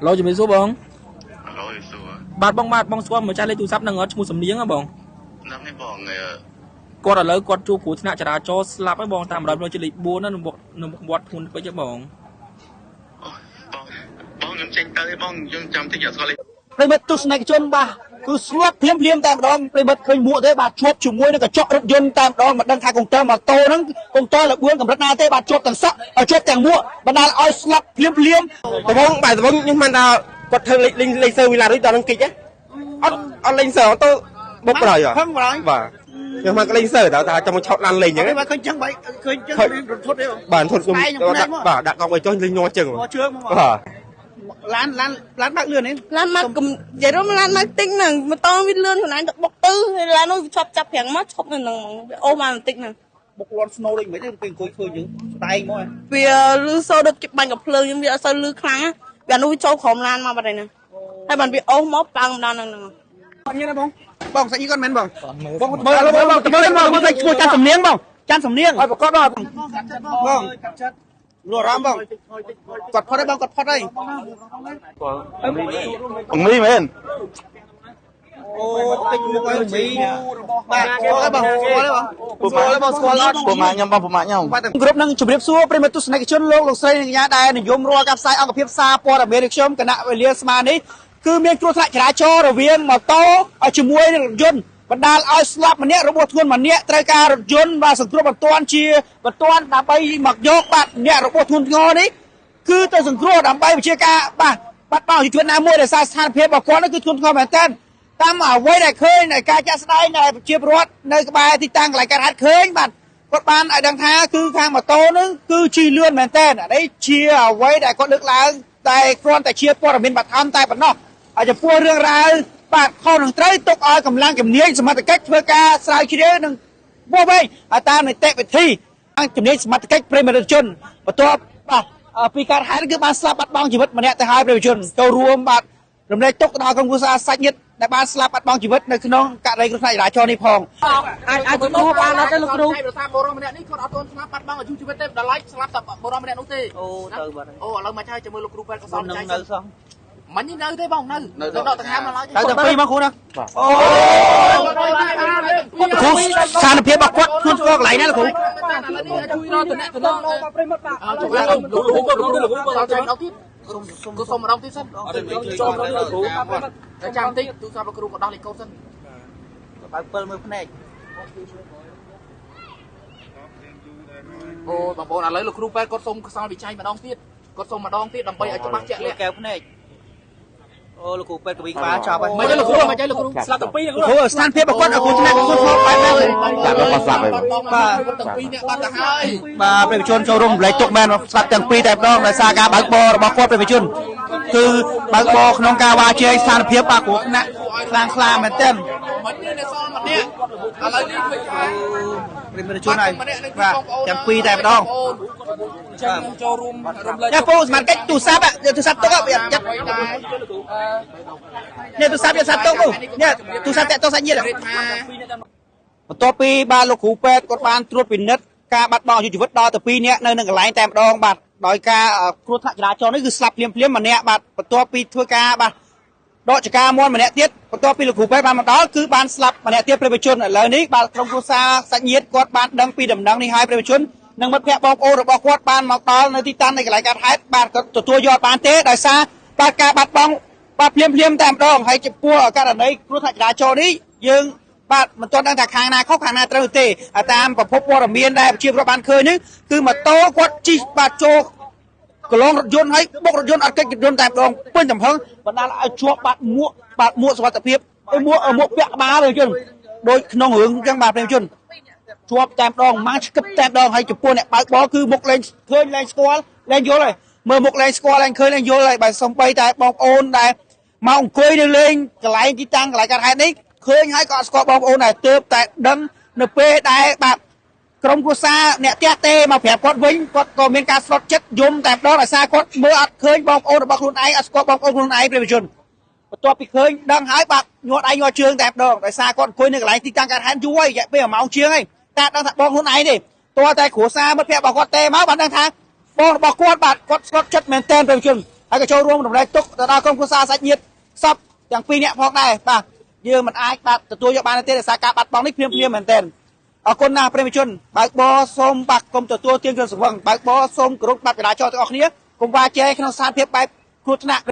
ឡូជំរាបសួរបង អាឡូយសួរ បាទបងបាទបងស្គាល់ម្ចាស់លេខទូរស័ព្ទនឹងអត់ឈ្មោះសំនៀងហ៎បង ហ្នឹងនេះបង គាត់ឥឡូវគាត់ជួបគ្រោះថ្នាក់ចរាចរណ៍ស្លាប់ហើយបងតាមរយផ្លូវជាតិលេខ4ណានៅមុខនៅមុខវត្តភ្នំពេជ្រហ៎បង អូបងបងខ្ញុំចេញទៅឯងបងយើងចាំតិចអត់ស្គាល់លេខ ប្រិមិត្តទស្សនិកជនបាទគឺស្លាប់ភ្លាមភ្លាមតែម្ដងប្រិមិត្តឃើញមួកទេបាទជួបជាមួយនឹងកញ្ចក់រថយន្តតែម្ដងមិនដឹងថាកុងទ័រម៉ូតូហ្នឹងកុងទ័រល្បឿនកម្រិតណាទេបាទជាប់ទាំងសក់ជាប់ទាំងមួកបណ្ដាលឲ្យស្លាប់ភ្លាមភ្លាម ដបងបាទដបងខ្ញុំមិនថាគាត់ធ្វើលេខលេខសើវិឡារួចដល់នឹងគិចអត់អត់លេងសើទៅបុកក្រោយ ខឹងបណ្ដោយ បាទខ្ញុំមកលេងសើតើថាចាំមកឆោតឡានលេងអញ្ចឹង បាទឃើញចឹងបែឃើញចឹងមានរន្ធត់ទេបង បាទធត់ខ្ញុំបាទដាក់កង់ឲ្យចុះលេងញ័រជើង ញ័រជើងមក បាទ ឡានឡានឡានបើកលឿនទេ ឡានមកកំនិយាយរួមឡានមកតិចហ្នឹងម៉ូតូវាលឿនខ្លួនឯងទៅបុកទៅហើយឡាននោះវាឈប់ចាប់ប្រាំងមកឈប់នៅហ្នឹងហ្មងវាអូសមកបន្តិចហ្នឹង បុកលន់ស្នូដូចមិនទេពេលអង្គុយឃើញយើងស្ដែងមក វាលឺសូរដូចគេបាញ់កំភ្លើងយើងវាអត់សូវលឺខ្លាំងណាវាអានោះវាចូលក្រោមឡានមកបាត់ហើយហ្នឹងហើយបានវាអូសមកប៉ើងម្ដងហ្នឹងហ្នឹង អត់មានទេបងបងសាច់នេះគាត់មែនបងបងមើលមើលបងមើលបងមើលឈ្មោះច័ន្ទសំនៀងបងច័ន្ទសំនៀងឲ្យប្រកបបងបងលួអារម្មណ៍បងគាត់ផុតហើយបងគាត់ផុតហើយ អង្គលីមែន អូតិចមុខហើយមីបាទស្គាល់ហើយបងស្គាល់ហើយបងស្គាល់ហើយបងស្គាល់អត់ ពុកម៉ាខ្ញុំបងពុកម៉ាខ្ញុំ បាទគ្រប់នឹងជម្រាបសួរប្រិមត្តទស្សនិកជនលោកលោកស្រីនិងកញ្ញាដែលនិយមរាល់ការផ្សាយអង្គភាពសារព័ត៌មានរបស់ខ្ញុំគណៈវេលាស្មានេះគឺមានគ្រោះថ្នាក់ចរាចរណ៍រវាងម៉ូតូជាមួយនឹងរថយន្តបណ្ដាលឲ្យស្លាប់ម្នាក់របួសធ្ងន់ម្នាក់ត្រូវការរថយន្តបាទសង្គ្រោះបន្ទាន់ជាបន្ទាន់ដើម្បីមកយកបាទអ្នករបួសធ្ងន់ធ្ងរនេះគឺទៅសង្គ្រោះដើម្បីវិជាការបាទបាត់បង់ជីវិតណាមួយដោយសារស្ថានភាពរបស់គាត់នោះគឺធ្ងន់ធ្ងរមែនទែនតាមអ្វីដែលឃើញនៃការចាក់ស្ដែងដែលប្រជាពលរដ្ឋនៅក្បែរទីតាំងកន្លែងកើតហេតុឃើញបាទគាត់បានឲ្យដឹងថាគឺខាងម៉ូតូនឹងគឺជិះលឿនមែនទែនអានេះជាអ្វីដែលគាត់លើកឡើងតែគ្រាន់តែជាព័ត៌មានបឋមតែប៉ុណ្ណោះហើយចំពោះរឿងរ៉ាវបាទខុសនឹងត្រូវទុកឲ្យកម្លាំងជំនាញសមត្ថកិច្ចធ្វើការស្រាវជ្រាវនិងវាស់វែងឲ្យតាមនីតិវិធីអង្គជំនាញសមត្ថកិច្ចប្រិមត្តជនបន្ទាប់បាទពីការហេតុគឺបានស្លាប់បាត់បង់ជីវិតម្នាក់ទៅហើយប្រិមត្តជនចូលរួមបាទរំលែកទុកទៅដល់ក្រុមគ្រួសារសាច់ញាតិដែលបានស្លាប់បាត់បង់ជីវិតនៅក្នុងករណីគ្រោះថ្នាក់ចរាចរណ៍នេះផង អាចអាចទទួលបានអត់ទេលោកគ្រូ ដោយសារបុរសម្នាក់នេះគាត់អត់ទាន់ស្លាប់បាត់បង់អាយុជីវិតទេដល់ឡែកស្លាប់តែបុរសម្នាក់នោះទេ អូទៅបាត់ហើយ អូឥឡូវមកហើយជាមួយលោកគ្រូពេទ្យក៏សល់ នឹង ចៃ នៅសោះ មិញនេះនៅទេបងនៅនៅដកដង្ហើមមកឡើយ ទៅតែពីរមកគ្រូណាអូគ្រូស្ថានភាពរបស់គាត់ធ្ងន់ធ្ងរកន្លែងណាលោកគ្រូ ជួយដល់តំណែងតំណងប្រិមត្តបាទលោកគ្រូលោកគ្រូលោកគ្រូដល់ចៃដល់ទៀតសុំក៏សុំម្ដងទៀតសិនចូលលោកគ្រូតែចាំតិចទូរស័ព្ទលោកគ្រូក៏ដោះលេខកូដសិន បើពិលមើលភ្នែក អូបងប្អូនឥឡូវលោកគ្រូពេទ្យគាត់សុំខ្សោយវិច័យម្ដងទៀតគាត់សុំម្ដងទៀតដើម្បីឲ្យច្បាស់ជាក់លាក់ កែវភ្នែកអូលោកគ្រូពេទ្យកវីក្បាលចប់ហើយ មិនទេលោកគ្រូមិនទេលោកគ្រូស្លាប់ទាំងពីរ លោកគ្រូស្ថានភាពរបស់គាត់ឲ្យគ្រូថ្នាក់គ្រូធ្ងន់បែបណា ចាប់ដល់គាត់ស្លាប់ហើយ បាទទាំងពីរអ្នកបាត់ទៅហើយ បាទប្រជាជនចូលរួមរំលែកទុកមែនស្លាប់ទាំងពីរតែម្ដងដោយសារការបើកបររបស់គាត់ប្រជាជនគឺបើកបរក្នុងការវ៉ាជែងស្ថានភាពបាទគ្រោះថ្នាក់ខ្លាំងខ្លាមែនទែន មិននេះនៅសល់ម្នាក់ឥឡូវនេះឃើញថា ប្រិមត្តជនហើយបាទទាំងពីរតែម្ដង ចឹងចូលរួមរំលែក ញ៉ាពូសមត្ថកិច្ចទូរស័ព្ទទូរស័ព្ទទុកចាប់នេះទូរស័ព្ទទូរស័ព្ទទុកពូនេះទូរស័ព្ទតាក់ទងសាច់ញាតិ ថា បន្ទាប់ពីបាទលោកគ្រូពេទ្យគាត់បានត្រួតពិនិត្យការបាត់បង់អាយុជីវិតដល់ទៅ2នាក់នៅនឹងកន្លែងតែម្ដងបាទដោយការគ្រោះថ្នាក់ចរាចរណ៍នេះគឺស្លាប់ភ្លាមភ្លាមម្នាក់បាទបន្ទាប់ពីធ្វើការបាទដកចកាមន់ម្នាក់ទៀតបន្ទាប់ពីលោកគ្រូពេទ្យបានមកដល់គឺបានស្លាប់ម្នាក់ទៀតប្រិយជនឥឡូវនេះបាទក្រុមគ្រួសារសាច់ញាតិគាត់បានដឹងពីដំណឹងនេះហើយប្រិយជននិងមិត្តភ័ក្តិបងប្អូនរបស់គាត់បានមកដល់នៅទីតាំងនៃកន្លែងកើតហេតុបាទគាត់ទទួលយកបានទេដោយសារបាទការបាត់បង់បាទភ្លាមភ្លាមតែម្ដងហើយចំពោះករណីគ្រោះថ្នាក់ចរាចរណ៍នេះយើងបាទមិនទាន់ដឹងថាខាងណាខុសខាងណាត្រូវទេតាមប្រភពព័ត៌មានដែលប្រជាពលរដ្ឋបានឃើញនេះគឺម៉ូតូគាត់ជិះបាទចូលកន្លងរថយន្តហើយបុករថយន្តអត់កិច្ចរថយន្តតែម្ដងពេញទំហឹងបណ្ដាលឲ្យជាប់បាត់មួកបាទមួកសុវត្ថិភាពអីមួកមួកពាក់ក្បាលเลยជនដូចក្នុងរឿងអញ្ចឹងបាទប្រិយជនជាប់តែម្ដងម៉ាឆ្កឹបតែម្ដងហើយចំពោះអ្នកបើកបរគឺមុខលែងឃើញលែងស្គាល់លែងយល់ហើយមើលមុខលែងស្គាល់លែងឃើញលែងយល់ហើយបាទសំបីតែបងប្អូនដែលមកអង្គុយនៅលេងកន្លែងទីតាំងកន្លែងកើតហេតុនេះឃើញហើយក៏អត់ស្គាល់បងប្អូនដែរទើបតែដឹងនៅពេលដែលបាទក្រុមគ្រួសារអ្នកផ្ទះទេមកប្រាប់គាត់វិញគាត់ក៏មានការស្លុតចិត្តយំតែម្ដងដោយសារគាត់មើលអត់ឃើញបងប្អូនរបស់ខ្លួនឯងអត់ស្គាល់បងប្អូនខ្លួនឯងប្រិយជនបន្ទាប់ពីឃើញដឹងហើយបាទញាត់ដៃញាត់ជើងតែម្ដងដោយសារគាត់អង្គុយនៅកន្លែងទីតាំងកើតហេតុយូរហើយរយៈពេល1ម៉ោងជាងហើយតែដឹងថាបងខ្លួនឯងទេតើតែគ្រួសារមិត្តភក្តិរបស់គាត់ទេមកបានដឹងថាបងរបស់គាត់បាទគាត់ស្លុតចិត្តមែនទែនប្រិយជន ហើយក៏ចូលរួមរំលែកទុក្ខទៅដល់ក្រុមគ្រួសារសាច់ញាតិសពទាំងពីរនាក់ផងដែរបាទយើងមិនអាចបាទទទួលយកបានទេដោយសារការបាត់បង់នេះភ្លាមភ្លាមមែនទែនអរគុណណាស់ប្រិយមិត្តជនបើកបរសូមបាទគុំទទួលទានគ្រឿងស្រវឹងបើកបរសូមគោរពបាត់ចរាចរណ៍ទាំងអស់គ្នាកុំវាចែក្នុងស្ថានភាពបែបគ្រោះថ្នាក់។